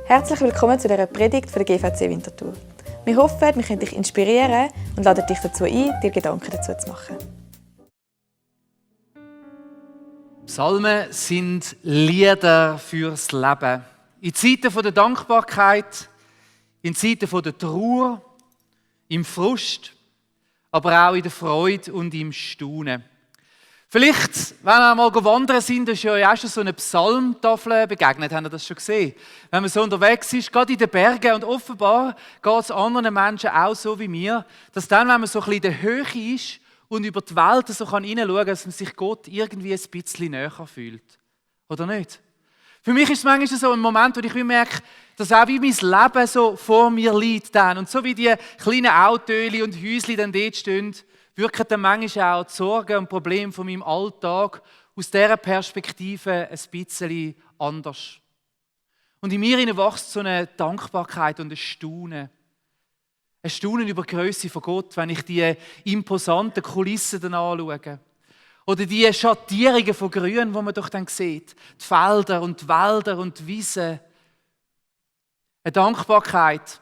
Herzlich willkommen zu dieser Predigt von der GVC Winterthur. Wir hoffen, wir können dich inspirieren und laden dich dazu ein, dir Gedanken dazu zu machen. Psalmen sind Lieder fürs Leben. In Zeiten der Dankbarkeit, in Zeiten der Trauer, im Frust, aber auch in der Freude und im Staunen. Vielleicht, wenn ihr mal gewandert sind, ist ja auch schon so eine Psalmtafel begegnet, habt ihr das schon gesehen? Wenn man so unterwegs ist, gerade in den Bergen, und offenbar geht es anderen Menschen auch so wie mir, dass dann, wenn man so ein bisschen in der Höhe ist und über die Welt so hineinschauen kann, dass man sich Gott irgendwie ein bisschen näher fühlt. Oder nicht? Für mich ist es manchmal so ein Moment, wo ich merke, dass auch wie mein Leben so vor mir liegt dann. Und so wie die kleinen Autos und Häuschen dann dort stehen, wirken dann manchmal auch die Sorgen und Probleme von meinem Alltag aus dieser Perspektive ein bisschen anders. Und in mir wächst so eine Dankbarkeit und ein Staunen. Ein Staunen über die Grösse von Gott, wenn ich die imposanten Kulissen dann anschaue. Oder die Schattierungen von Grün, die man doch dann sieht. Die Felder und die Wälder und die Wiesen. Eine Dankbarkeit,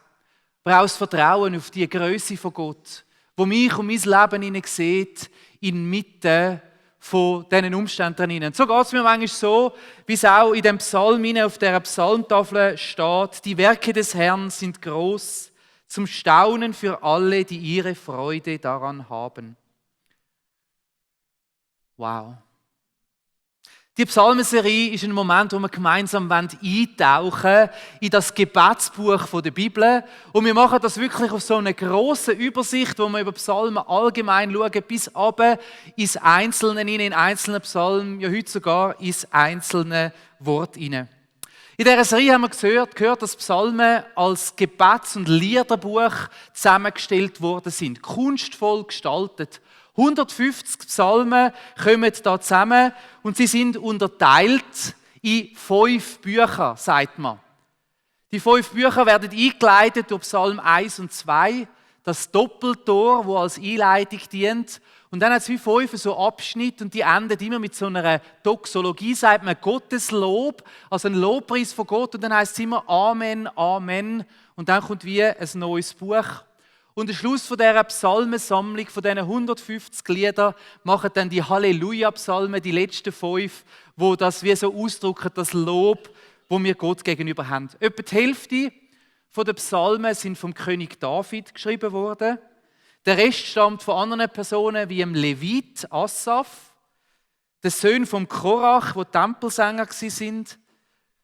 aber auch das Vertrauen auf die Grösse von Gott, wo mich und mein Leben hinein sieht, inmitten von diesen Umständen hinein. So geht es mir manchmal so, wie es auch in dem Psalm auf dieser Psalmtafel steht. Die Werke des Herrn sind groß, zum Staunen für alle, die ihre Freude daran haben. Wow. Die Psalmenserie ist ein Moment, wo wir gemeinsam eintauchen in das Gebetsbuch der Bibel. Und wir machen das wirklich auf so eine grosse Übersicht, wo wir über Psalmen allgemein schauen, bis runter ins Einzelne hinein, in einzelnen Psalmen, ja heute sogar ins einzelne Wort hinein. In dieser Serie haben wir gehört, dass Psalmen als Gebets- und Liederbuch zusammengestellt worden sind, kunstvoll gestaltet. 150 Psalmen kommen da zusammen und sie sind unterteilt in 5 Bücher, sagt man. Die 5 Bücher werden eingeleitet durch Psalm 1 und 2, das Doppeltor, das als Einleitung dient. Und dann hat es wie 5 so Abschnitte und die enden immer mit so einer Doxologie, sagt man Gotteslob, also ein Lobpreis von Gott. Und dann heißt es immer Amen, Amen. Und dann kommt wie ein neues Buch. Und am Schluss von dieser Psalmensammlung, von diesen 150 Liedern, machen dann die Halleluja-Psalmen, die letzten 5, wo das wie so ausdrücken, das Lob, das wir Gott gegenüber haben. Etwa die Hälfte der Psalmen sind vom König David geschrieben worden. Der Rest stammt von anderen Personen wie dem Levit, Asaf, den Söhnen von Korach, die Tempelsänger waren,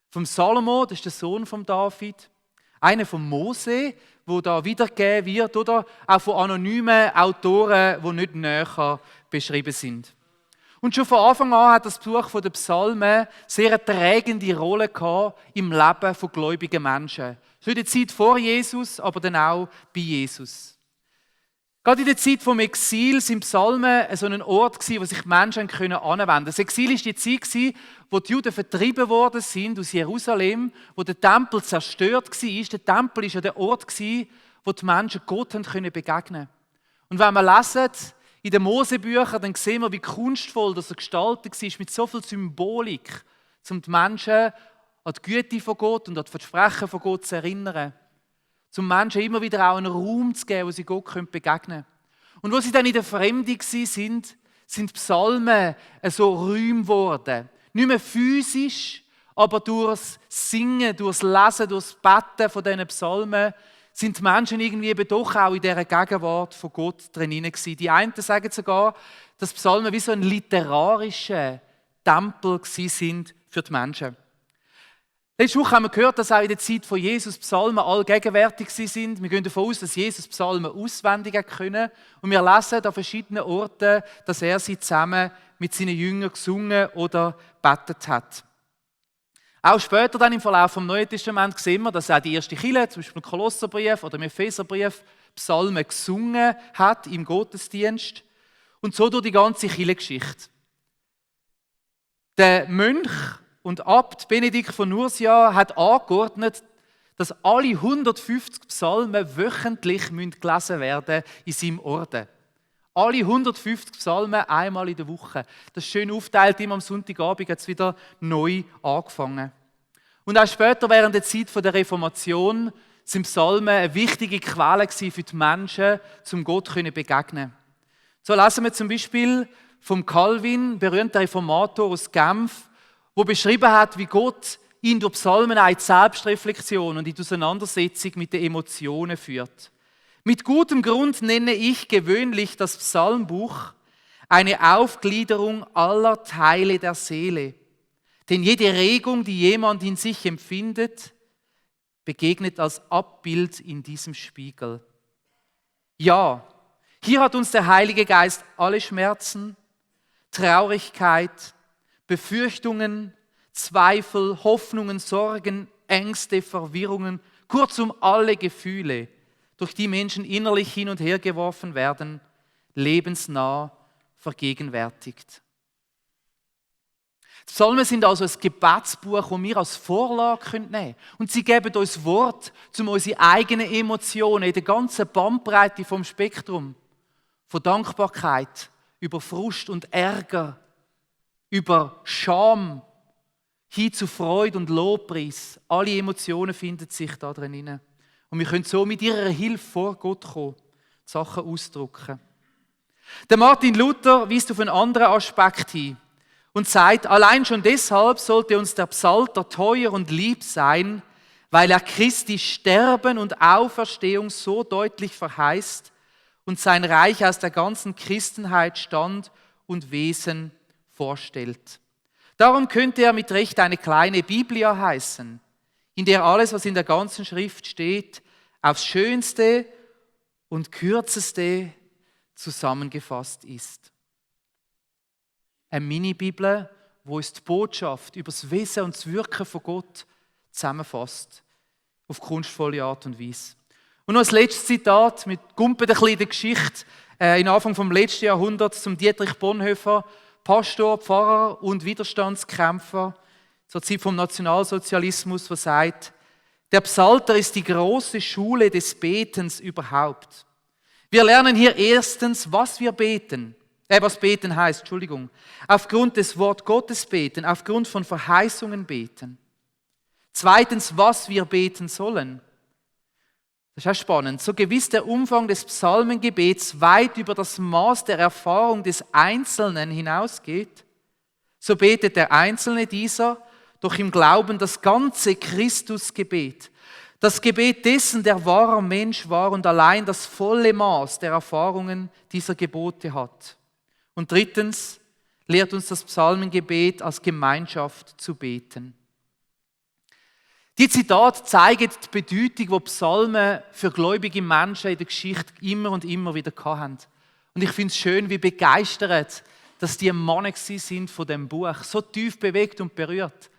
vom Salomo, das ist der Sohn von David, einer von Mose, wo da wiedergegeben wird, oder auch von anonymen Autoren, die nicht näher beschrieben sind. Und schon von Anfang an hat das Buch der Psalmen sehr eine tragende Rolle gehabt im Leben von gläubigen Menschen. Schon in der Zeit vor Jesus, aber dann auch bei Jesus. Gerade in der Zeit des Exils sind Psalmen so ein Ort gewesen, wo sich die Menschen anwenden können. Das Exil war die Zeit, wo die Juden vertrieben worden sind aus Jerusalem, wo der Tempel zerstört war. Der Tempel war ja der Ort, wo die Menschen Gott begegnen konnten. Und wenn wir lesen in den Mosebüchern, dann sehen wir, wie kunstvoll das gestaltet war, mit so viel Symbolik, um die Menschen an die Güte von Gott und an die Versprechen von Gott zu erinnern. Zum Menschen immer wieder auch einen Raum zu geben, wo sie Gott begegnen können. Und wo sie dann in der Fremde waren, sind Psalmen so Räume geworden. Nicht mehr physisch, aber durchs Singen, durchs Lesen, durchs Beten von diesen Psalmen sind die Menschen irgendwie eben doch auch in dieser Gegenwart von Gott drin gewesen. Die einen sagen sogar, dass Psalmen wie so ein literarischer Tempel sind für die Menschen. Letzte Woche haben wir gehört, dass auch in der Zeit von Jesus Psalmen allgegenwärtig sind. Wir gehen davon aus, dass Jesus Psalmen auswendig können. Und wir lesen an verschiedenen Orten, dass er sie zusammen mit seinen Jüngern gesungen oder gebetet hat. Auch später dann im Verlauf des Neuen Testaments sehen wir, dass auch die erste Kirche, zum Beispiel im Kolosserbrief oder im Epheserbrief, Psalmen gesungen hat im Gottesdienst. Und so durch die ganze Kirchengeschichte. Der Mönch und Abt Benedikt von Nursia hat angeordnet, dass alle 150 Psalmen wöchentlich gelesen werden in seinem Orden. Alle 150 Psalmen einmal in der Woche. Das ist schön aufteilt, immer am Sonntagabend hat es wieder neu angefangen. Und auch später, während der Zeit der Reformation, sind Psalmen eine wichtige Quelle für die Menschen, um Gott zu begegnen. So lesen wir zum Beispiel vom Calvin, berühmter Reformator aus Genf, der beschrieben hat, wie Gott ihn durch Psalmen in die Selbstreflexion und in die Auseinandersetzung mit den Emotionen führt. Mit gutem Grund nenne ich gewöhnlich das Psalmbuch eine Aufgliederung aller Teile der Seele. Denn jede Regung, die jemand in sich empfindet, begegnet als Abbild in diesem Spiegel. Ja, hier hat uns der Heilige Geist alle Schmerzen, Traurigkeit, Befürchtungen, Zweifel, Hoffnungen, Sorgen, Ängste, Verwirrungen, kurzum alle Gefühle, durch die Menschen innerlich hin und her geworfen werden, lebensnah vergegenwärtigt. Die Psalmen sind also ein Gebetsbuch, das wir als Vorlage nehmen können. Und sie geben uns Wort, um unsere eigenen Emotionen in der ganzen Bandbreite vom Spektrum, von Dankbarkeit, über Frust und Ärger, über Scham, hin zu Freude und Lobpreis. Alle Emotionen finden sich da drin. Und wir können so mit ihrer Hilfe vor Gott kommen, die Sachen ausdrücken. Der Martin Luther weist auf einen anderen Aspekt hin und sagt, allein schon deshalb sollte uns der Psalter teuer und lieb sein, weil er Christi Sterben und Auferstehung so deutlich verheißt und sein Reich aus der ganzen Christenheit Stand und Wesen vorstellt. Darum könnte er mit Recht eine kleine Biblia heißen, in der alles, was in der ganzen Schrift steht, aufs Schönste und Kürzeste zusammengefasst ist. Eine Mini-Bibel, wo es die Botschaft über das Wesen und das Wirken von Gott zusammenfasst, auf kunstvolle Art und Weise. Und noch ein letztes Zitat, mit Gumpet ein bisschen der Geschichte, in Anfang vom letzten Jahrhundert zum Dietrich Bonhoeffer, Pastor, Pfarrer und Widerstandskämpfer zur Zeit vom Nationalsozialismus, der sagt, der Psalter ist die große Schule des Betens überhaupt. Wir lernen hier erstens, was beten heißt, aufgrund des Wort Gottes beten, aufgrund von Verheißungen beten. Zweitens, was wir beten sollen. Das ist auch spannend. So gewiss der Umfang des Psalmengebets weit über das Maß der Erfahrung des Einzelnen hinausgeht, so betet der Einzelne dieser doch im Glauben das ganze Christusgebet, das Gebet dessen, der wahrer Mensch war und allein das volle Maß der Erfahrungen dieser Gebote hat. Und drittens lehrt uns das Psalmengebet als Gemeinschaft zu beten. Die Zitate zeigen die Bedeutung, die Psalmen für gläubige Menschen in der Geschichte immer und immer wieder hatten. Und ich finde es schön, wie begeistert, dass die Männer sind von dem Buch, so tief bewegt und berührt,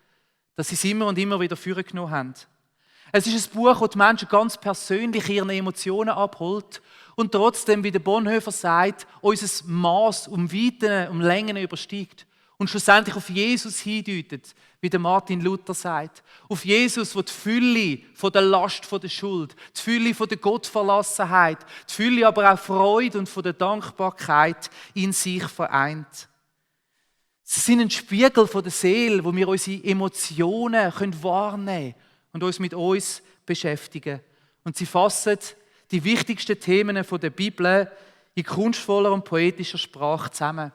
dass sie es immer und immer wieder vorgenommen haben. Es ist ein Buch, das die Menschen ganz persönlich ihre Emotionen abholt und trotzdem, wie der Bonhoeffer sagt, unser Maß um Weiten, um Längen übersteigt. Und schlussendlich auf Jesus hindeutet, wie der Martin Luther sagt. Auf Jesus, der die Fülle von der Last von der Schuld, die Fülle von der Gottverlassenheit, die Fülle aber auch Freude und von der Dankbarkeit in sich vereint. Sie sind ein Spiegel von der Seele, wo wir unsere Emotionen wahrnehmen können und uns mit uns beschäftigen. Und sie fassen die wichtigsten Themen der Bibel in kunstvoller und poetischer Sprache zusammen.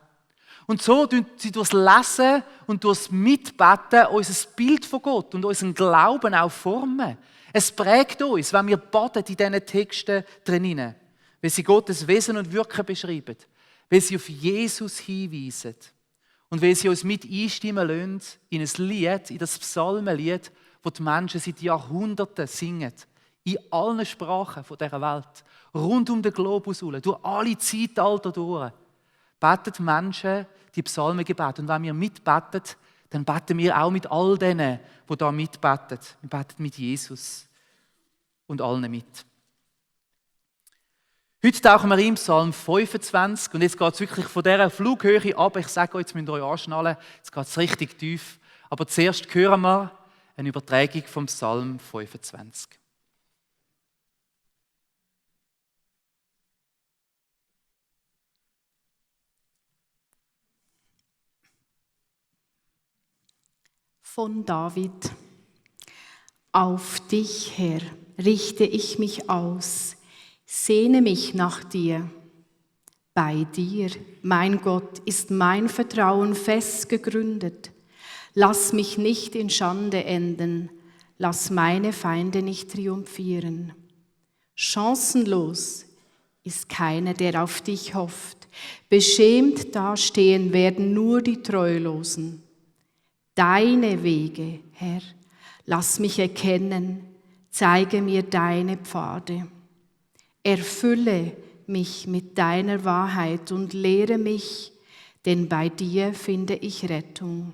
Und so tun sie durchs Lesen und durchs Mitbeten unser Bild von Gott und unseren Glauben auch formen. Es prägt uns, wenn wir baden in diesen Texten drinnen, weil sie Gottes Wesen und Wirken beschreiben, weil sie auf Jesus hinweisen und weil sie uns mit einstimmen lassen in ein Lied, in das Psalmenlied, das die Menschen seit Jahrhunderten singen. In allen Sprachen dieser Welt, rund um den Globus herum, durch alle Zeitalter durch, beten Menschen die Psalmengebete. Und wenn wir mitbeten, dann beten wir auch mit all denen, die da mitbeten. Wir beten mit Jesus und allen mit. Heute tauchen wir im Psalm 25 und jetzt geht es wirklich von dieser Flughöhe ab. Ich sage euch, jetzt müsst ihr euch anschnallen, jetzt geht es richtig tief. Aber zuerst hören wir eine Übertragung vom Psalm 25. Von David. Auf dich, Herr, richte ich mich aus, sehne mich nach dir. Bei dir, mein Gott, ist mein Vertrauen fest gegründet. Lass mich nicht in Schande enden, lass meine Feinde nicht triumphieren. Chancenlos ist keiner, der auf dich hofft. Beschämt dastehen werden nur die Treulosen. Deine Wege, Herr, lass mich erkennen, zeige mir deine Pfade. Erfülle mich mit deiner Wahrheit und lehre mich, denn bei dir finde ich Rettung.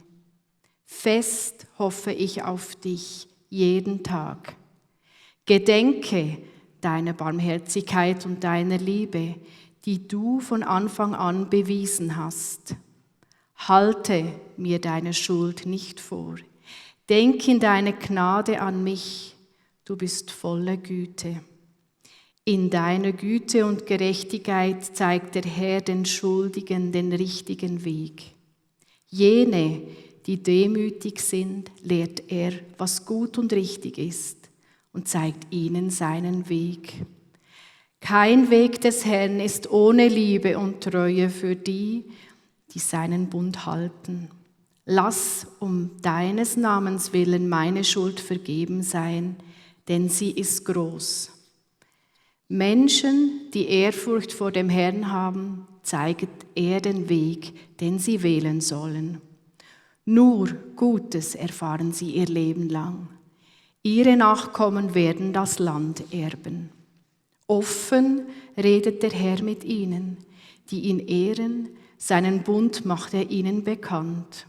Fest hoffe ich auf dich jeden Tag. Gedenke deiner Barmherzigkeit und deiner Liebe, die du von Anfang an bewiesen hast. Halte mir deine Schuld nicht vor. Denk in deine Gnade an mich, du bist voller Güte. In deiner Güte und Gerechtigkeit zeigt der Herr den Schuldigen den richtigen Weg. Jene, die demütig sind, lehrt er, was gut und richtig ist und zeigt ihnen seinen Weg. Kein Weg des Herrn ist ohne Liebe und Treue für die, die seinen Bund halten. Lass um deines Namens willen meine Schuld vergeben sein, denn sie ist groß. Menschen, die Ehrfurcht vor dem Herrn haben, zeigt er den Weg, den sie wählen sollen. Nur Gutes erfahren sie ihr Leben lang. Ihre Nachkommen werden das Land erben. Offen redet der Herr mit ihnen, die ihn ehren, seinen Bund macht er ihnen bekannt.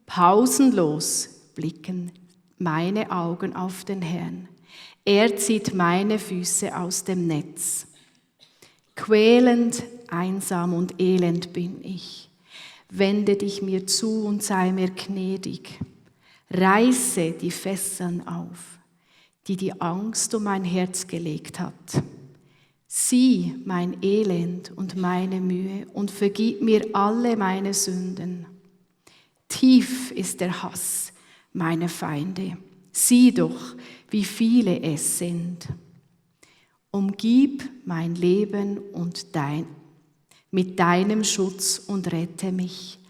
Pausenlos blicken meine Augen auf den Herrn. Er zieht meine Füße aus dem Netz. Quälend, einsam und elend bin ich. Wende dich mir zu und sei mir gnädig. Reiße die Fesseln auf, die die Angst um mein Herz gelegt hat. Sieh mein Elend und meine Mühe und vergib mir alle meine Sünden. Tief ist der Hass meiner Feinde. Sieh doch, wie viele es sind. Umgib mein Leben mit deinem Schutz und rette mich.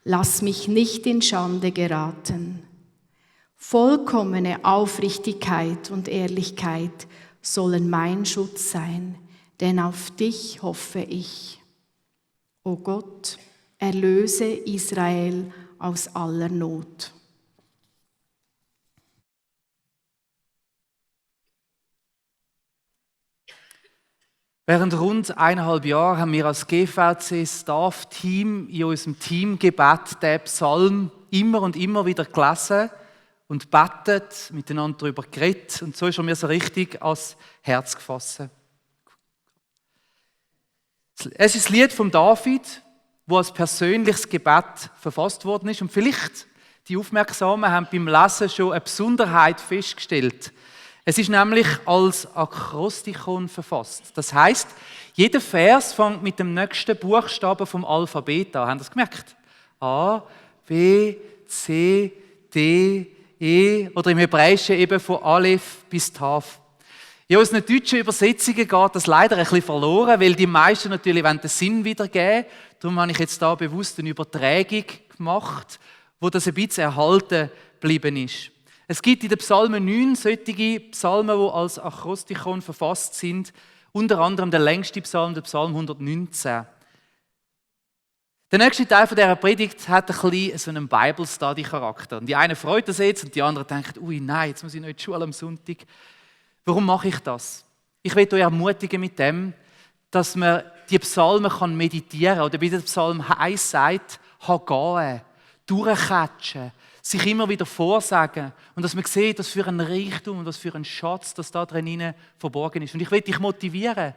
Lass mich nicht in Schande geraten. Vollkommene Aufrichtigkeit und Ehrlichkeit sollen mein Schutz sein, denn auf dich hoffe ich. O Gott, erlöse Israel aus aller Not. Während rund 1,5 Jahren haben wir als GVC-Staff-Team in unserem Teamgebet den Psalm immer und immer wieder gelesen und betet, miteinander darüber geredet. Und so ist er mir so richtig ans Herz gefasst. Es ist das Lied von David, das als persönliches Gebet verfasst worden ist. Und vielleicht die Aufmerksamen haben beim Lesen schon eine Besonderheit festgestellt. Es ist nämlich als Akrostikon verfasst. Das heisst, jeder Vers fängt mit dem nächsten Buchstaben vom Alphabet an. Habt ihr das gemerkt? A, B, C, D, E oder im Hebräischen eben von Aleph bis Tav. In unseren deutschen Übersetzungen geht das leider ein bisschen verloren, weil die meisten natürlich den Sinn wiedergeben. Darum habe ich jetzt da bewusst eine Übertragung gemacht, wo das ein bisschen erhalten geblieben ist. Es gibt in den Psalmen 9 solche Psalmen, die als Akrostikon verfasst sind, unter anderem der längste Psalm, der Psalm 119. Der nächste Teil dieser Predigt hat ein bisschen so einen Bible-Study-Charakter. Und die einen freut das jetzt und die anderen denken, ui nein, jetzt muss ich noch in die Schule am Sonntag. Warum mache ich das? Ich will euch ermutigen mit dem, dass man die Psalmen meditieren kann. Oder wie der Psalm 1 sagt, gehen, durchcatchen, sich immer wieder vorsagen und dass man sieht, was für ein Reichtum und was für ein Schatz das da drin verborgen ist. Und ich will dich motivieren,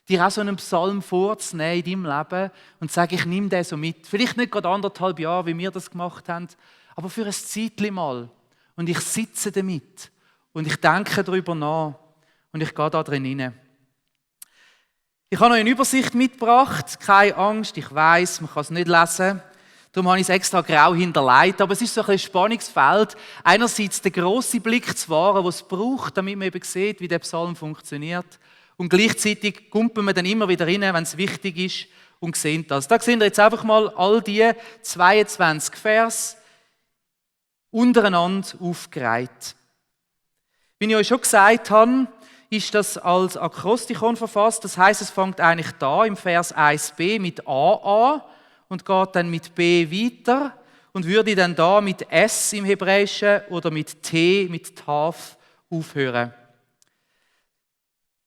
dir auch so einen Psalm vorzunehmen in deinem Leben und zu sagen, ich nehme den so mit. Vielleicht nicht gerade 1,5 Jahre, wie wir das gemacht haben, aber für ein Zeitchen mal. Und ich sitze damit und ich denke darüber nach und ich gehe da drin hinein. Ich habe noch eine Übersicht mitgebracht, keine Angst, ich weiss, man kann es nicht lesen. Darum habe ich es extra grau hinterlegt. Aber es ist so ein Spannungsfeld. Einerseits den grossen Blick zu wahren, was es braucht, damit man eben sieht, wie der Psalm funktioniert. Und gleichzeitig kumpen wir dann immer wieder rein, wenn es wichtig ist, und sehen das. Da sehen wir jetzt einfach mal all die 22 Vers untereinander aufgereiht. Wie ich euch schon gesagt habe, ist das als Akrostichon verfasst. Das heißt, es fängt eigentlich da im Vers 1b mit A an und geht dann mit B weiter und würde dann da mit S im Hebräischen oder mit T, mit Taf aufhören.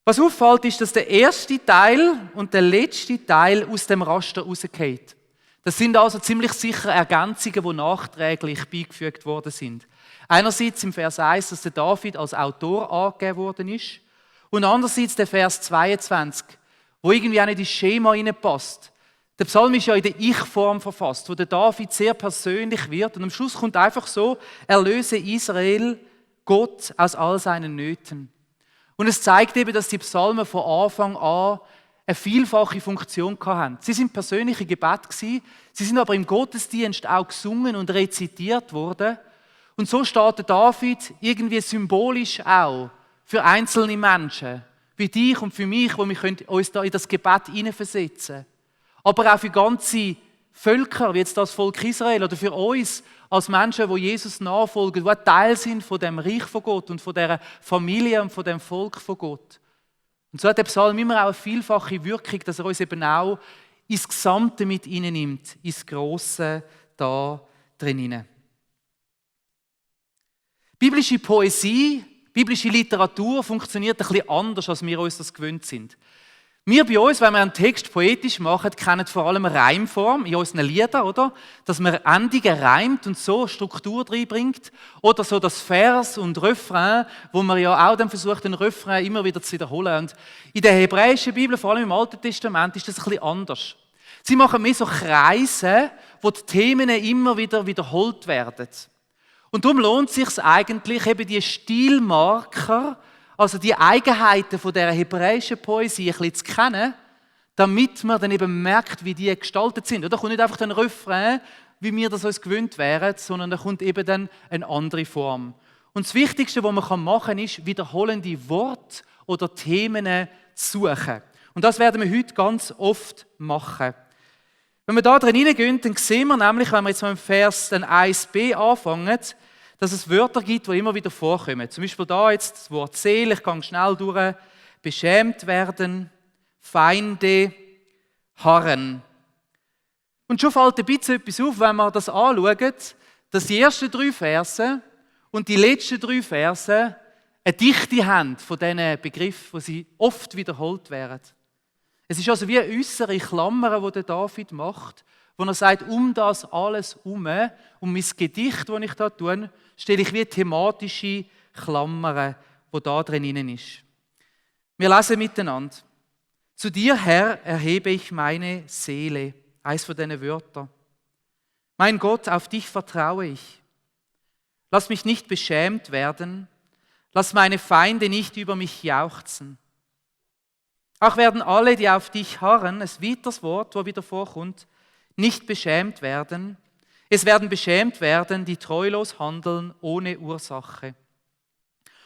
Was auffällt, ist, dass der erste Teil und der letzte Teil aus dem Raster rausgeht. Das sind also ziemlich sicher Ergänzungen, die nachträglich beigefügt worden sind. Einerseits im Vers 1, dass der David als Autor angegeben worden ist, und andererseits der Vers 22, wo irgendwie auch nicht ins Schema hineinpasst. Der Psalm ist ja in der Ich-Form verfasst, wo der David sehr persönlich wird, und am Schluss kommt einfach so: Erlöse Israel, Gott aus all seinen Nöten. Und es zeigt eben, dass die Psalmen von Anfang an eine vielfache Funktion hatten. Sie sind persönliche Gebete gewesen, sie sind aber im Gottesdienst auch gesungen und rezitiert worden. Und so steht der David irgendwie symbolisch auch für einzelne Menschen, wie dich und für mich, wo wir uns da in das Gebet hineinversetzen können. Aber auch für ganze Völker, wie jetzt das Volk Israel, oder für uns als Menschen, die Jesus nachfolgen, die Teil sind von dem Reich von Gott und von dieser Familie und von dem Volk von Gott. Und so hat der Psalm immer auch eine vielfache Wirkung, dass er uns eben auch ins Gesamte mit hineinnimmt, ins Grosse da drinnen. Biblische Poesie, biblische Literatur funktioniert ein bisschen anders, als wir uns das gewöhnt sind. Wir bei uns, wenn wir einen Text poetisch machen, kennen vor allem Reimform in unseren Liedern, oder? Dass man Endungen reimt und so Struktur reinbringt. Oder so das Vers und Refrain, wo man ja auch dann versucht, den Refrain immer wieder zu wiederholen. Und in der hebräischen Bibel, vor allem im Alten Testament, ist das ein bisschen anders. Sie machen mehr so Kreise, wo die Themen immer wieder wiederholt werden. Und darum lohnt es sich eigentlich, eben die Stilmarker, also die Eigenheiten von dieser hebräischen Poesie ein bisschen zu kennen, damit man dann eben merkt, wie die gestaltet sind. Da kommt nicht einfach ein Refrain, wie wir das uns gewöhnt wären, sondern da kommt eben dann eine andere Form. Und das Wichtigste, was man machen kann, ist, wiederholende Worte oder Themen zu suchen. Und das werden wir heute ganz oft machen. Wenn wir da drin hineingehen, dann sehen wir nämlich, wenn wir jetzt mal im Vers 1b anfangen, dass es Wörter gibt, die immer wieder vorkommen. Zum Beispiel da jetzt das Wort Seele, ich gehe schnell durch, beschämt werden, Feinde, harren. Und schon fällt ein bisschen etwas auf, wenn man das anschaut, dass die ersten 3 Verse und die letzten 3 Verse eine Dichte haben von diesen Begriffen, die sie oft wiederholt werden. Es ist also wie eine äußere Klammer, die der David macht, wo er sagt, um das alles herum, um mein Gedicht, das ich da tue, stelle ich wie thematische Klammern, die da drin ist. Wir lesen miteinander. Zu dir, Herr, erhebe ich meine Seele. Eins von diesen Wörtern. Mein Gott, auf dich vertraue ich. Lass mich nicht beschämt werden. Lass meine Feinde nicht über mich jauchzen. Auch werden alle, die auf dich harren, es wird das Wort, wo wieder vorkommt, nicht beschämt werden. Es werden beschämt werden, die treulos handeln ohne Ursache.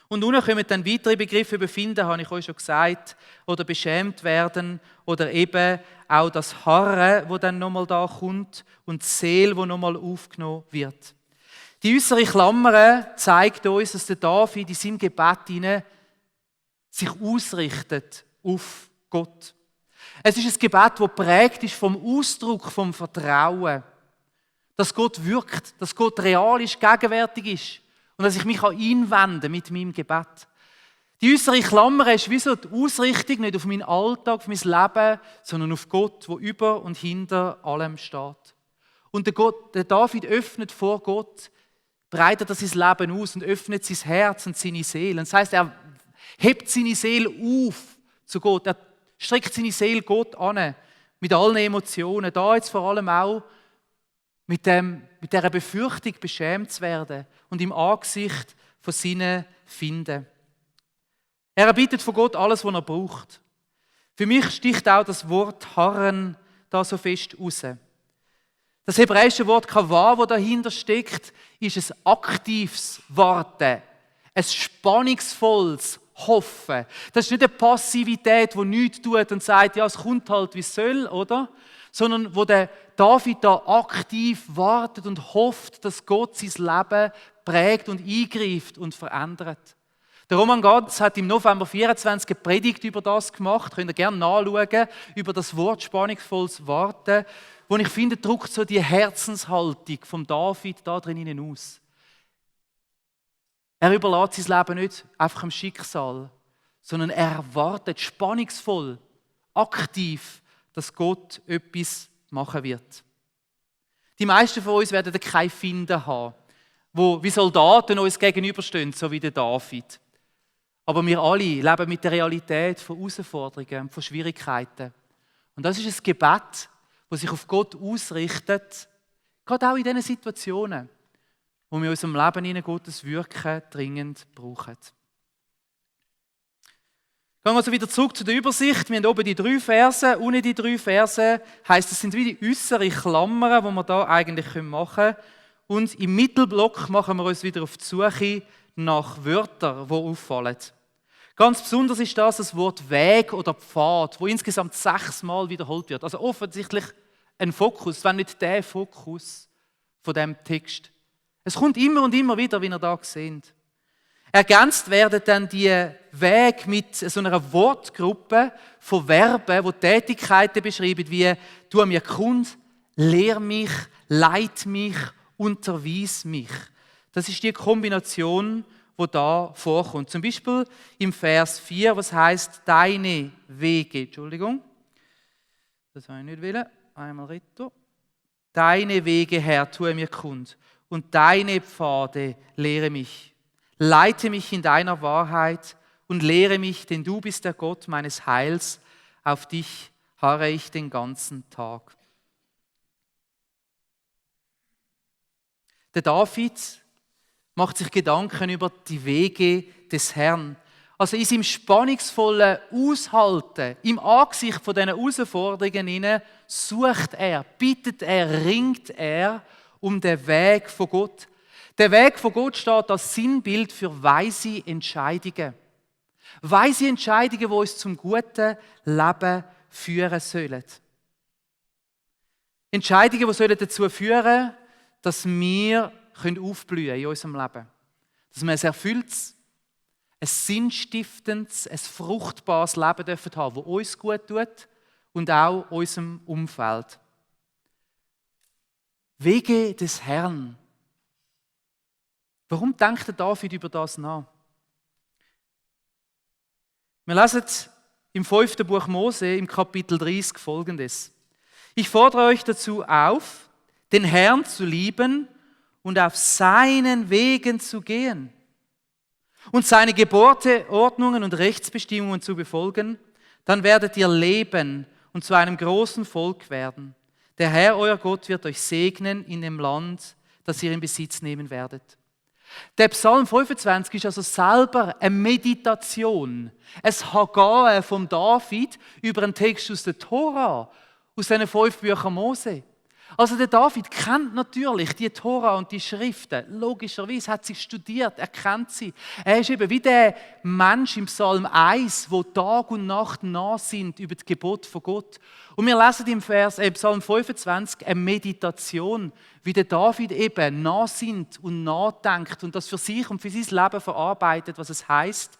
Und nun kommen dann weitere Begriffe befinden, habe ich euch schon gesagt, oder beschämt werden, oder eben auch das Harren, wo dann nochmal da kommt, und die Seele, wo nochmal aufgenommen wird. Die äußere Klammer zeigt uns, dass der David in seinem Gebet sich ausrichtet auf Gott. Es ist ein Gebet, das geprägt ist vom Ausdruck, vom Vertrauen. Dass Gott wirkt, dass Gott real ist, gegenwärtig ist und dass ich mich einwenden kann mit meinem Gebet. Die äußere Klammer ist wie so die Ausrichtung nicht auf meinen Alltag, auf mein Leben, sondern auf Gott, der über und hinter allem steht. Und der David öffnet vor Gott, breitet er sein Leben aus und öffnet sein Herz und seine Seele. Das heisst, er hebt seine Seele auf zu Gott. Er streckt seine Seele Gott an, mit allen Emotionen. Da jetzt vor allem auch mit dieser Befürchtung, beschämt zu werden und im Angesicht von seinen Finden. Er erbittet von Gott alles, was er braucht. Für mich sticht auch das Wort Harren da so fest raus. Das hebräische Wort Kavah, das dahinter steckt, ist ein aktives Warten, ein spannungsvolles Hoffen. Das ist nicht eine Passivität, die nichts tut und sagt, ja, es kommt halt, wie es soll, oder? Sondern wo der David da aktiv wartet und hofft, dass Gott sein Leben prägt und eingreift und verändert. Der Roman Gatz hat im November 24 eine Predigt über das gemacht, könnt ihr gerne nachschauen, über das Wort spannungsvolles Warten, wo ich finde, drückt so die Herzenshaltung vom David da drinnen aus. Er überlässt sein Leben nicht einfach dem Schicksal, sondern er erwartet spannungsvoll, aktiv, dass Gott etwas machen wird. Die meisten von uns werden keine Finden haben, die wie Soldaten uns gegenüberstehen, so wie der David. Aber wir alle leben mit der Realität von Herausforderungen, von Schwierigkeiten. Und das ist ein Gebet, das sich auf Gott ausrichtet, gerade auch in diesen Situationen, wo wir in unserem Leben in Gottes Wirken dringend brauchen. Gehen wir also wieder zurück zu der Übersicht. Wir haben oben die 3 Verse, unten die 3 Verse. Heisst, das sind wie die äußeren Klammern, die wir da eigentlich machen können. Und im Mittelblock machen wir uns wieder auf die Suche nach Wörtern, die auffallen. Ganz besonders ist das Wort Weg oder Pfad, wo insgesamt 6 Mal wiederholt wird. Also offensichtlich ein Fokus, wenn nicht der Fokus von dem Text. Es kommt immer und immer wieder, wie ihr da seht. Ergänzt werden dann die Wege mit so einer Wortgruppe von Verben, die Tätigkeiten beschreiben, wie «Tu mir kund», «Lehr mich», «Leit mich», «Unterweis mich». Das ist die Kombination, die da vorkommt. Zum Beispiel im Vers 4, was heißt «Deine Wege». Entschuldigung, das wollte ich nicht wollen. Einmal retour. «Deine Wege, Herr, tue mir kund, und deine Pfade lehre mich. Leite mich in deiner Wahrheit und lehre mich, denn du bist der Gott meines Heils. Auf dich harre ich den ganzen Tag.» Der David macht sich Gedanken über die Wege des Herrn. Also in seinem spannungsvollen Aushalten, im Angesicht von diesen Herausforderungen sucht er, bittet er, ringt er um den Weg von Gott. Der Weg von Gott steht als Sinnbild für weise Entscheidungen. Weise Entscheidungen, die uns zum guten Leben führen sollen. Entscheidungen, die dazu führen sollen, dass wir aufblühen in unserem Leben. Dass wir ein erfülltes, ein sinnstiftendes, ein fruchtbares Leben haben dürfen, das uns gut tut und auch unserem Umfeld. Wege des Herrn. Warum denkt der David über das nach? Wir lesen im 5. Buch Mose, im Kapitel 30 Folgendes. Ich fordere euch dazu auf, den Herrn zu lieben und auf seinen Wegen zu gehen und seine Gebote, Ordnungen und Rechtsbestimmungen zu befolgen, dann werdet ihr leben und zu einem großen Volk werden. Der Herr, euer Gott, wird euch segnen in dem Land, das ihr in Besitz nehmen werdet. Der Psalm 25 ist also selber eine Meditation, ein Haggae vom David über einen Text aus der Tora, aus diesen 5 Büchern Mose. Also der David kennt natürlich die Tora und die Schriften. Logischerweise hat sie studiert, er kennt sie. Er ist eben wie der Mensch im Psalm 1, wo Tag und Nacht nah sind über das Gebot von Gott. Und wir lesen im Psalm 25 eine Meditation, wie der David eben nah sind und nachdenkt und das für sich und für sein Leben verarbeitet, was es heisst,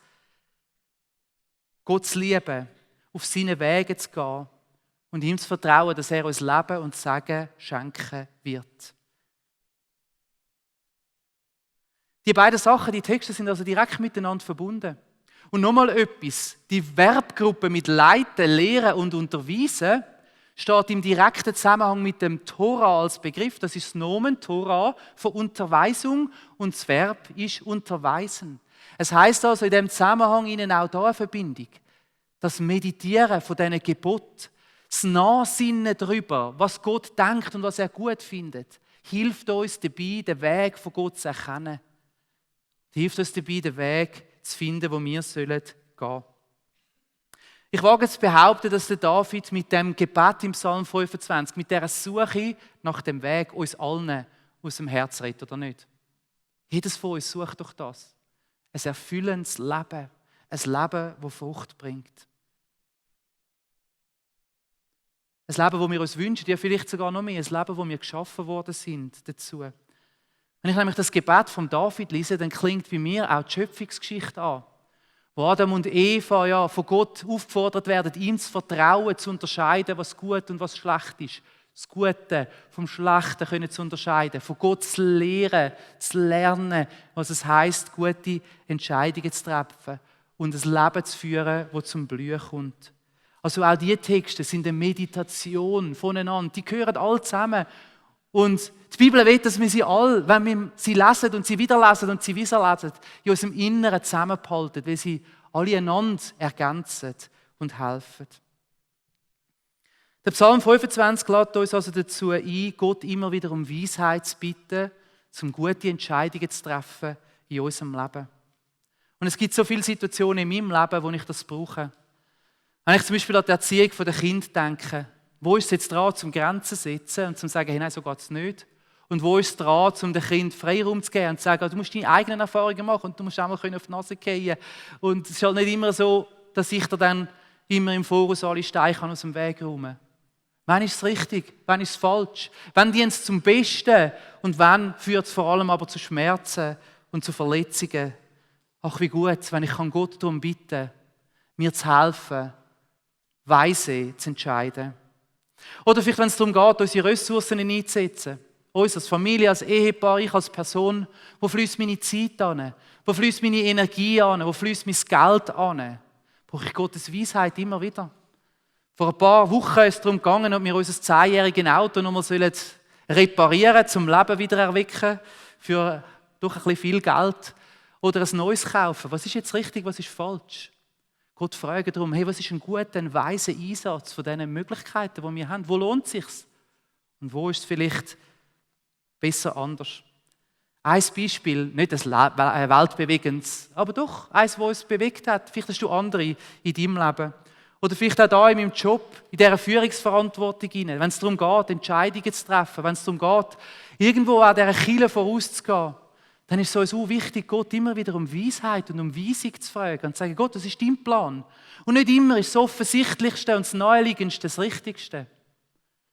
Gott zu lieben, auf seine Wege zu gehen. Und ihm zu vertrauen, dass er uns Leben und Segen schenken wird. Die beiden Sachen, die Texte sind also direkt miteinander verbunden. Und nochmal etwas, die Verbgruppe mit Leiten, Lehren und Unterweisen steht im direkten Zusammenhang mit dem Tora als Begriff. Das ist das Nomen Tora von Unterweisung und das Verb ist unterweisen. Es heisst also in dem Zusammenhang Ihnen auch da eine Verbindung. Das Meditieren von diesen Geboten, das Nachsinnen darüber, was Gott denkt und was er gut findet, hilft uns dabei, den Weg von Gott zu erkennen. Hilft uns dabei, den Weg zu finden, wo wir gehen sollen. Ich wage zu behaupten, dass der David mit dem Gebet im Psalm 25, mit dieser Suche nach dem Weg uns allen aus dem Herz redet, oder nicht? Jedes von uns sucht doch das. Ein erfüllendes Leben. Ein Leben, das Frucht bringt. Ein Leben, das wir uns wünschen, ja vielleicht sogar noch mehr. Ein Leben, wo wir geschaffen worden sind dazu. Wenn ich nämlich das Gebet von David lese, dann klingt bei mir auch die Schöpfungsgeschichte an. Wo Adam und Eva ja von Gott aufgefordert werden, ihm zu vertrauen, zu unterscheiden, was gut und was schlecht ist. Das Gute vom Schlechten können zu unterscheiden, von Gott zu lernen, was es heisst, gute Entscheidungen zu treffen und ein Leben zu führen, das zum Blühen kommt. Also auch diese Texte sind eine Meditation voneinander, die gehören alle zusammen. Und die Bibel will, dass wir sie alle, wenn wir sie lesen und sie wieder lesen und sie wieder lesen, in unserem Inneren zusammenhalten, weil sie alle einander ergänzen und helfen. Der Psalm 25 lädt uns also dazu ein, Gott immer wieder um Weisheit zu bitten, um gute Entscheidungen zu treffen in unserem Leben. Und es gibt so viele Situationen in meinem Leben, wo ich das brauche. Wenn ich zum Beispiel an die Erziehung der Kinder denke, wo ist es jetzt dran, zum Grenzen zu setzen und zu sagen, hey, nein, so geht es nicht? Und wo ist es dran, um dem Kind Freiraum zu geben und zu sagen, du musst deine eigenen Erfahrungen machen und du musst auch mal auf die Nase fallen. Und es ist halt nicht immer so, dass ich dir dann immer im Voraus alle Steine aus dem Weg räumen kann. Wann ist es richtig? Wann ist es falsch? Wann dient es zum Besten? Und wann führt es vor allem aber zu Schmerzen und zu Verletzungen? Ach, wie gut, wenn ich Gott darum bitten kann, mir zu helfen, weise zu entscheiden. Oder vielleicht, wenn es darum geht, unsere Ressourcen einzusetzen. Uns als Familie, als Ehepaar, ich als Person. Wo fließt meine Zeit an? Wo fließt meine Energie an? Wo fließt mein Geld an? Brauche ich Gottes Weisheit immer wieder? Vor ein paar Wochen ist es darum gegangen, ob wir unser 10-jähriges Auto noch mal reparieren, zum Leben wieder erwecken, für doch ein bisschen viel Geld. Oder ein neues kaufen. Was ist jetzt richtig, was ist falsch? Gott fragt darum, hey, was ist ein guter, ein weiser Einsatz von diesen Möglichkeiten, die wir haben? Wo lohnt es sich? Und wo ist es vielleicht besser anders? Ein Beispiel, nicht ein weltbewegendes, aber doch eins, das uns bewegt hat. Vielleicht hast du andere in deinem Leben. Oder vielleicht auch da in meinem Job, in dieser Führungsverantwortung hinein, wenn es darum geht, Entscheidungen zu treffen, wenn es darum geht, irgendwo an dieser Kille vorauszugehen, dann ist es so wichtig, Gott immer wieder um Weisheit und um Weisung zu fragen und zu sagen, Gott, das ist dein Plan. Und nicht immer ist das Offensichtlichste und das Naheliegendste das Richtigste.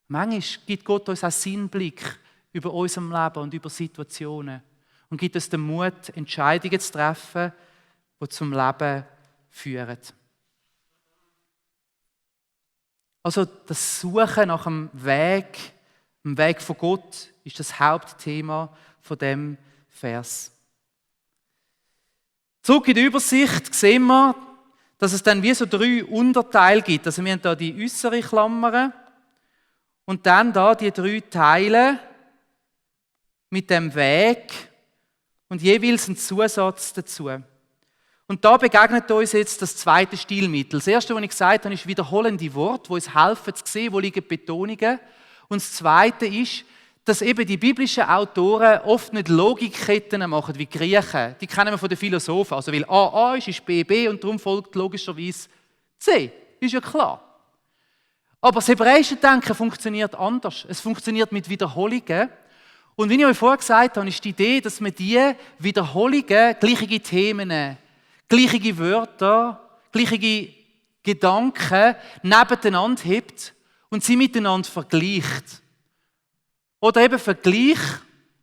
Manchmal gibt Gott uns auch Sinnblick über unserem Leben und über Situationen und gibt uns den Mut, Entscheidungen zu treffen, die zum Leben führen. Also das Suchen nach dem Weg von Gott, ist das Hauptthema von dem Vers. Zurück in der Übersicht sehen wir, dass es dann wie so 3 Unterteile gibt. Also wir haben da die äußere Klammer und dann da die 3 Teile mit dem Weg und jeweils ein Zusatz dazu. Und da begegnet uns jetzt das zweite Stilmittel. Das erste, was ich gesagt habe, ist wiederholende Worte, die uns helfen zu sehen, wo liegen Betonungen. Und das zweite ist, dass eben die biblischen Autoren oft nicht Logikketten machen wie die Griechen. Die kennen wir von den Philosophen. Also weil A ist B und darum folgt logischerweise C. Ist ja klar. Aber das hebräische Denken funktioniert anders. Es funktioniert mit Wiederholungen. Und wie ich euch vorher gesagt habe, ist die Idee, dass man diese Wiederholungen, gleiche Themen, gleiche Wörter, gleiche Gedanken nebeneinander hebt und sie miteinander vergleicht. Oder eben Vergleich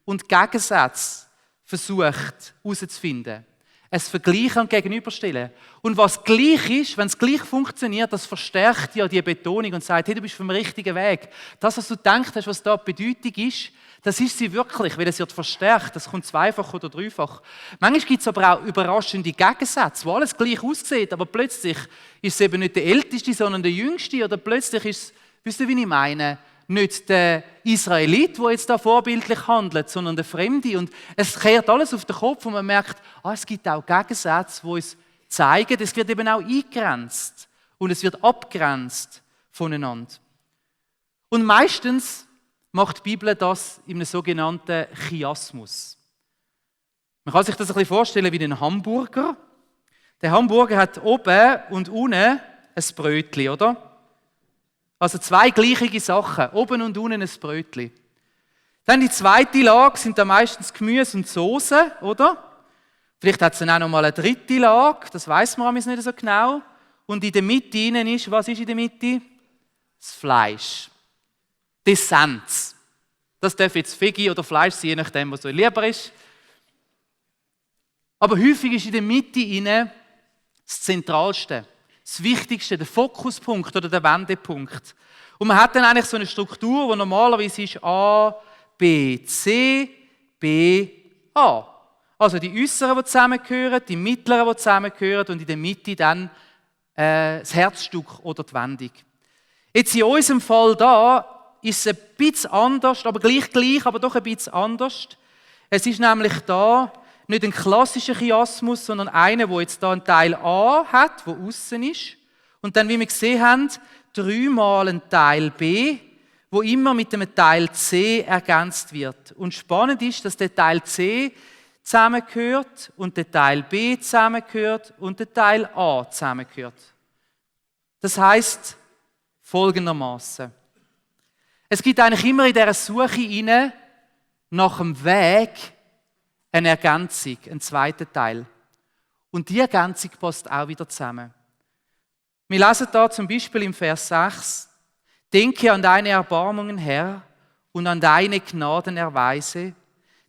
und Gegensatz versucht herauszufinden. Es Vergleichen und Gegenüberstellen. Und was gleich ist, wenn es gleich funktioniert, das verstärkt ja die Betonung und sagt, hey, du bist auf dem richtigen Weg. Das, was du gedacht hast, was da die Bedeutung ist, das ist sie wirklich, weil es wird verstärkt. Das kommt zweifach oder dreifach. Manchmal gibt es aber auch überraschende Gegensätze, wo alles gleich aussieht, aber plötzlich ist es eben nicht der Älteste, sondern der Jüngste. Oder plötzlich ist es, wisst ihr, wie ich meine, nicht der Israelit, der jetzt da vorbildlich handelt, sondern der Fremde. Und es kehrt alles auf den Kopf und man merkt, es gibt auch Gegensätze, die uns zeigen, es wird eben auch eingegrenzt und es wird abgrenzt voneinander. Und meistens macht die Bibel das in einem sogenannten Chiasmus. Man kann sich das ein bisschen vorstellen wie einen Hamburger. Der Hamburger hat oben und unten ein Brötchen, oder? Also 2 gleiche Sachen, oben und unten ein Brötchen. Dann die zweite Lage sind da meistens Gemüse und Soße, oder? Vielleicht hat es dann auch noch mal eine dritte Lage, das weiss man nicht so genau. Und in der Mitte innen ist, was ist in der Mitte? Das Fleisch. Die Essenz. Das darf jetzt Veggie oder Fleisch sein, je nachdem, was so lieber ist. Aber häufig ist in der Mitte innen das Zentralste, das Wichtigste, der Fokuspunkt oder der Wendepunkt. Und man hat dann eigentlich so eine Struktur, die normalerweise ist A, B, C, B, A. Also die äußeren, die zusammengehören, die mittleren, die zusammengehören und in der Mitte dann das Herzstück oder die Wendung. Jetzt in unserem Fall da ist es ein bisschen anders, aber gleich, aber doch ein bisschen anders. Es ist nämlich da nicht ein klassischer Chiasmus, sondern einer, der jetzt da einen Teil A hat, der außen ist. Und dann, wie wir gesehen haben, 3-mal ein Teil B, wo immer mit einem Teil C ergänzt wird. Und spannend ist, dass der Teil C zusammengehört und der Teil B zusammengehört und der Teil A zusammengehört. Das heisst folgendermaßen: Es gibt eigentlich immer in dieser Suche nach dem Weg eine Ergänzung, einen zweiten Teil. Und die Ergänzung passt auch wieder zusammen. Wir lesen da zum Beispiel im Vers 6: Denke an deine Erbarmungen, Herr, und an deine Gnaden erweise,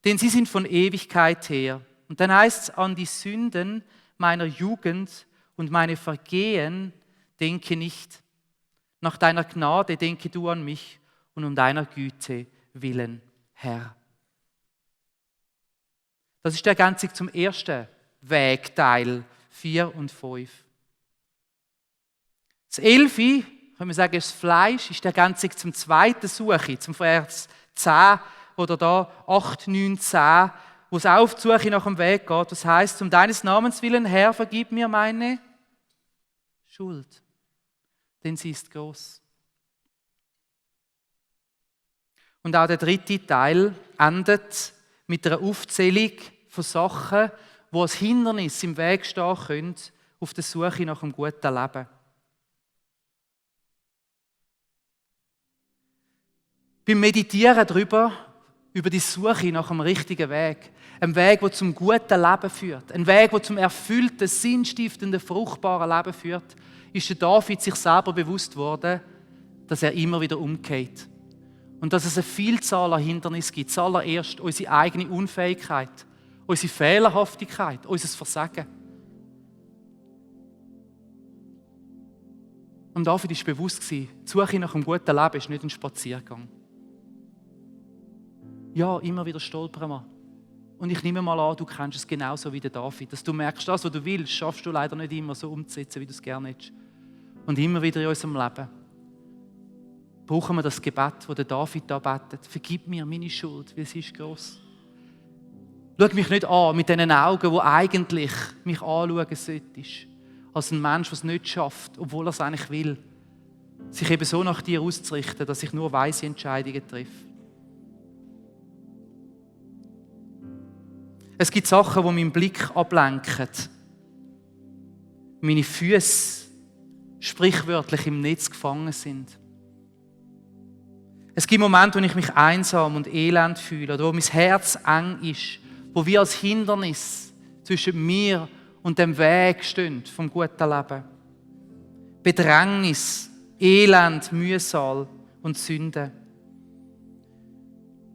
denn sie sind von Ewigkeit her. Und dann heißt es: An die Sünden meiner Jugend und meine Vergehen denke nicht. Nach deiner Gnade denke du an mich und um deiner Güte willen, Herr. Das ist die Ergänzung zum ersten Wegteil, 4 und 5. Das 11, können wir sagen, das Fleisch, ist die Ergänzung zum zweiten Suche, zum Vers 10 oder da 8, 9, 10, wo es auch auf die Suche nach dem Weg geht. Das heisst: Um deines Namens willen, Herr, vergib mir meine Schuld, denn sie ist groß. Und auch der dritte Teil endet mit einer Aufzählung von Sachen, die als Hindernis im Weg stehen können auf der Suche nach einem guten Leben. Beim Meditieren über die Suche nach einem richtigen Weg, ein Weg, der zum guten Leben führt, ein Weg, der zum erfüllten, sinnstiftenden, fruchtbaren Leben führt, ist der David sich selber bewusst worden, dass er immer wieder umkehrt. Und dass es eine Vielzahl an Hindernissen gibt. Zuallererst unsere eigene Unfähigkeit, unsere Fehlerhaftigkeit, unser Versagen. Und David war bewusst, die Suche nach einem guten Leben ist nicht ein Spaziergang. Ja, immer wieder stolpern wir. Und ich nehme mal an, du kennst es genauso wie der David, dass du merkst, das, was du willst, schaffst du leider nicht immer so umzusetzen, wie du es gerne hättest. Und immer wieder in unserem Leben brauchen wir das Gebet, das der David da betet. Vergib mir meine Schuld, weil sie ist gross. Schau mich nicht an mit diesen Augen, die eigentlich mich anschauen solltest. Als ein Mensch, der es nicht schafft, obwohl er es eigentlich will. Sich eben so nach dir auszurichten, dass ich nur weise Entscheidungen treffe. Es gibt Sachen, die meinen Blick ablenken. Meine Füße sprichwörtlich im Netz gefangen sind. Es gibt Momente, wo ich mich einsam und elend fühle oder wo mein Herz eng ist, wo wir als Hindernis zwischen mir und dem Weg stehen vom guten Leben. Bedrängnis, Elend, Mühsal und Sünde.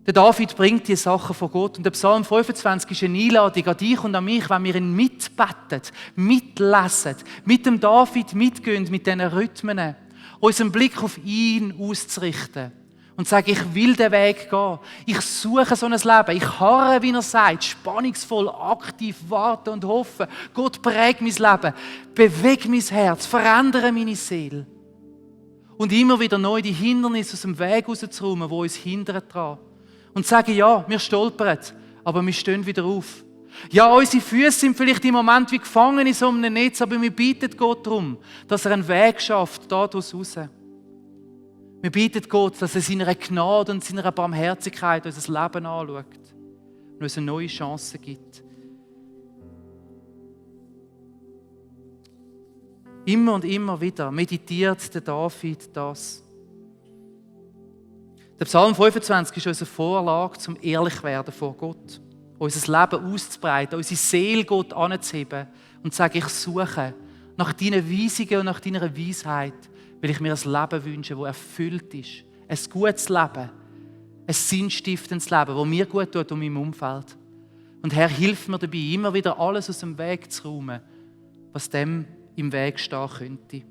Der David bringt die Sachen von Gott und der Psalm 25 ist eine Einladung an dich und an mich, wenn wir ihn mitbeten, mitlesen, mit dem David mitgehen, mit diesen Rhythmen, unseren Blick auf ihn auszurichten und sagen, ich will den Weg gehen, ich suche so ein Leben, ich harre, wie er sagt, spannungsvoll, aktiv warten und hoffen. Gott prägt mein Leben, bewegt mein Herz, verändere meine Seele. Und immer wieder neu die Hindernisse aus dem Weg rauszuräumen, die uns hindern daran. Und sagen, ja, wir stolpern, aber wir stehen wieder auf. Ja, unsere Füße sind vielleicht im Moment wie gefangen in so einem Netz, aber wir bitten Gott darum, dass er einen Weg schafft, daraus raus. Wir bitten Gott, dass er seiner Gnade und seiner Barmherzigkeit unser Leben anschaut und uns eine neue Chance gibt. Immer und immer wieder meditiert der David das. Der Psalm 25 ist unsere Vorlage zum Ehrlichwerden vor Gott. Unser Leben auszubreiten, unsere Seele Gott anzuheben und zu sagen, ich suche nach deinen Weisungen und nach deiner Weisheit, weil ich mir ein Leben wünsche, das erfüllt ist. Ein gutes Leben, ein sinnstiftendes Leben, das mir gut tut und meinem Umfeld. Und Herr, hilf mir dabei, immer wieder alles aus dem Weg zu räumen, was dem im Weg stehen könnte.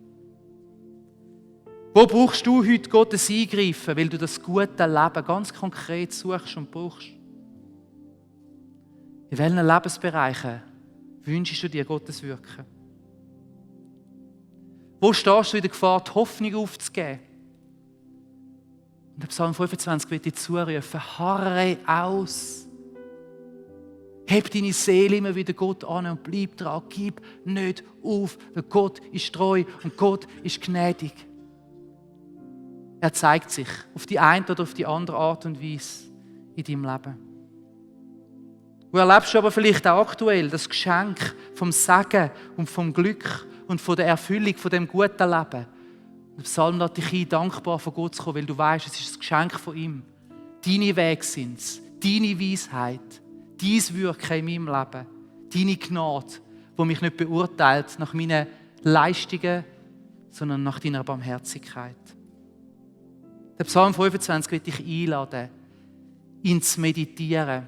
Wo brauchst du heute Gottes Eingreifen, weil du das gute Leben ganz konkret suchst und brauchst? In welchen Lebensbereichen wünschst du dir Gottes Wirken? Wo stehst du in der Gefahr, die Hoffnung aufzugeben? Und der Psalm 25 wird dir zurufen, harre aus. Heb deine Seele immer wieder Gott an und bleib dran. Gib nicht auf, weil Gott ist treu und Gott ist gnädig. Er zeigt sich auf die eine oder auf die andere Art und Weise in deinem Leben. Du erlebst aber vielleicht auch aktuell das Geschenk vom Segen und vom Glück und von der Erfüllung von dem guten Leben. Der Psalm lädt dich ein, dankbar von Gott zu kommen, weil du weißt, es ist das Geschenk von ihm. Deine Wege sind es, deine Weisheit, dein Wirken in meinem Leben, deine Gnade, die mich nicht beurteilt nach meinen Leistungen, sondern nach deiner Barmherzigkeit. Der Psalm 25 wird dich einladen, ihn zu meditieren,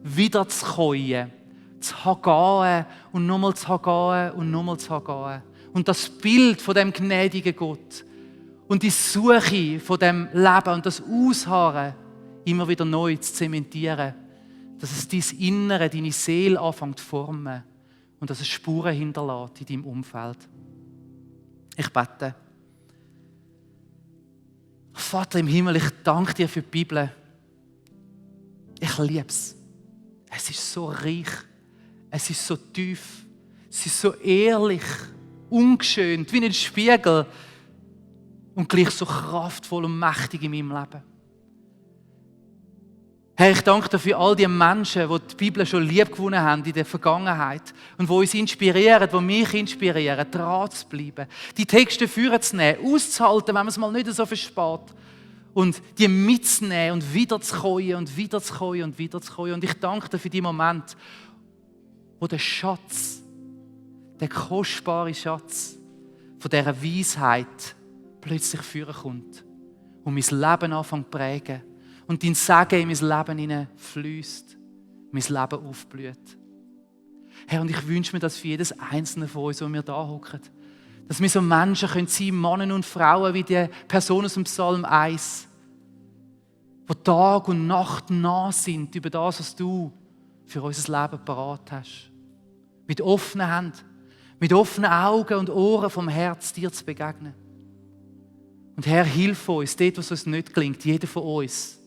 wieder zu käuen, zu hagehen und nochmal zu hagehen und nochmal zu hagehen. Und das Bild von dem gnädigen Gott und die Suche von dem Leben und das Ausharren immer wieder neu zu zementieren, dass es dein Innere, deine Seele anfängt zu formen und dass es Spuren hinterlässt in deinem Umfeld. Ich bete. Vater im Himmel, ich danke dir für die Bibel. Ich liebe es. Es ist so reich. Es ist so tief. Es ist so ehrlich, ungeschönt, wie ein Spiegel und gleich so kraftvoll und mächtig in meinem Leben. Herr, ich danke dir für all die Menschen, die die Bibel schon lieb gewonnen haben in der Vergangenheit und die uns inspirieren, die mich inspirieren, dran zu bleiben, die Texte führen zu nehmen, auszuhalten, wenn man es mal nicht so verspät und die mitzunehmen und wieder zu käuen und wieder zu käuen und wieder zu käuen. Und ich danke dir für die Momente, wo der Schatz, der kostbare Schatz von dieser Weisheit plötzlich führen kommt und mein Leben anfängt zu prägen. Und dein Segen in mein Leben hineinfließt, mein Leben aufblüht. Herr, und ich wünsche mir das für jedes einzelne von uns, wo wir da hocken. Dass wir so Menschen sein können, Männer und Frauen, wie die Person aus dem Psalm 1, die Tag und Nacht nah sind über das, was du für unser Leben parat hast. Mit offenen Händen, mit offenen Augen und Ohren vom Herz dir zu begegnen. Und Herr, hilf uns, dort, was uns nicht gelingt, jeder von uns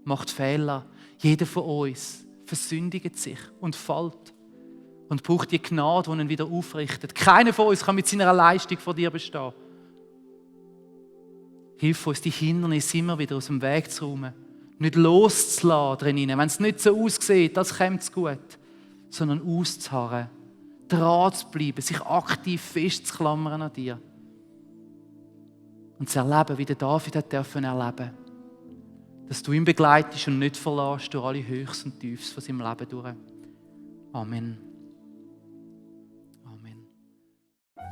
macht Fehler. Jeder von uns versündigt sich und fällt und braucht die Gnade, die ihn wieder aufrichtet. Keiner von uns kann mit seiner Leistung vor dir bestehen. Hilf uns, die Hindernisse immer wieder aus dem Weg zu räumen. Nicht loszulassen drinnen, wenn es nicht so aussieht, das kommt es gut, sondern auszuharren, dran zu bleiben, sich aktiv festzuklammern an dir und zu erleben, wie der David hat dürfen erleben, dass du ihn begleitest und nicht verlässt durch alle Höchst und Tiefs von seinem Leben durch. Amen. Amen.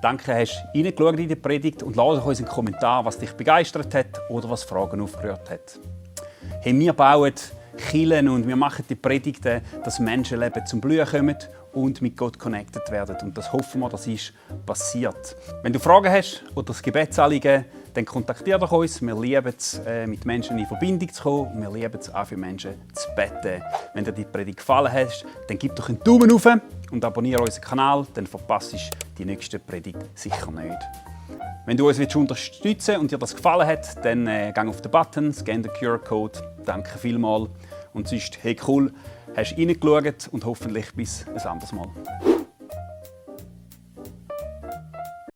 Danke, hast du reingeschaut in die Predigt und lass uns einen Kommentar, was dich begeistert hat oder was Fragen aufgerührt hat. Hey, wir bauen Kirchen und wir machen die Predigten, dass Menschenleben zum Blühen kommen und mit Gott connected werden. Und das hoffen wir, das ist passiert. Wenn du Fragen hast oder das Gebetsanliegen, dann kontaktiere doch uns. Wir lieben es, mit Menschen in Verbindung zu kommen und wir lieben es auch für Menschen zu beten. Wenn dir die Predigt gefallen hat, dann gib doch einen Daumen hoch und abonniere unseren Kanal, dann verpasst du die nächste Predigt sicher nicht. Wenn du uns unterstützen willst und dir das gefallen hat, dann geh auf den Button, scan den QR-Code. Danke vielmals. Und sonst, hey cool, hast du reingeschaut und hoffentlich bis ein anderes Mal.